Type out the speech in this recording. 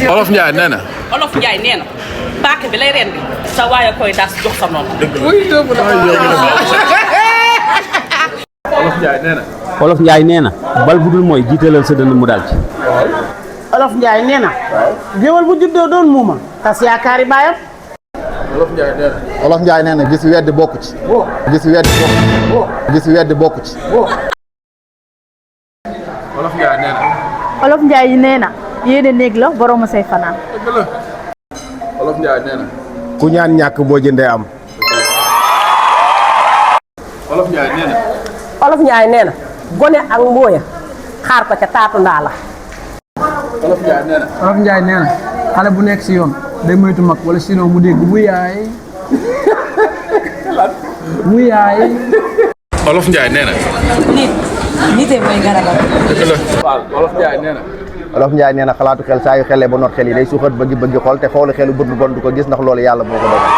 Olof Ndiaye nee na. Olof Ndiaye nee na paaka bi lay rendi sa waaye koy das jox sa noonu. Olof Ndiaye nee na. Olof Ndiaye nee na bal bu dul mooy jiitalal sa dënn mu dal ci. Olof Ndiaye nee na. géwal bu juddoo doon muuma tas yaakaari baayam. Olof Ndiaye nee na. Olof Ndiaye nee na gis weddi bokku ci. gis weddi bokku ci. gis weddi bokku ci. Olof Ndiaye nee na. Olof Ndiaye nee na yéene néeg la borom a say fanaan. dëgg la. Olof Ndiaye nee na. ku ñaan ñàkk boo jëndee am. Olof Ndiaye nee na. Olof Ndiaye nee na gone ak mbooya xaar ko ca taatu ndaa la. Olof Ndiaye nee na. Olof Ndiaye nee na xale bu nekk si yoon day moytu mag wala sinon mu dégg bu yaay bu yaay. Olof Ndiaye nee na. nite mooy garabam. dëgg la. waaw Olof Ndiaye nee na. Olof Ndiaye nee na xalaatu xel saa yu xelee ba noot xel yi day suuxat bëgg-bëgg xool te xoolu xelu bët bu bon du ko gis ndax loolu yàlla moo ko dogal.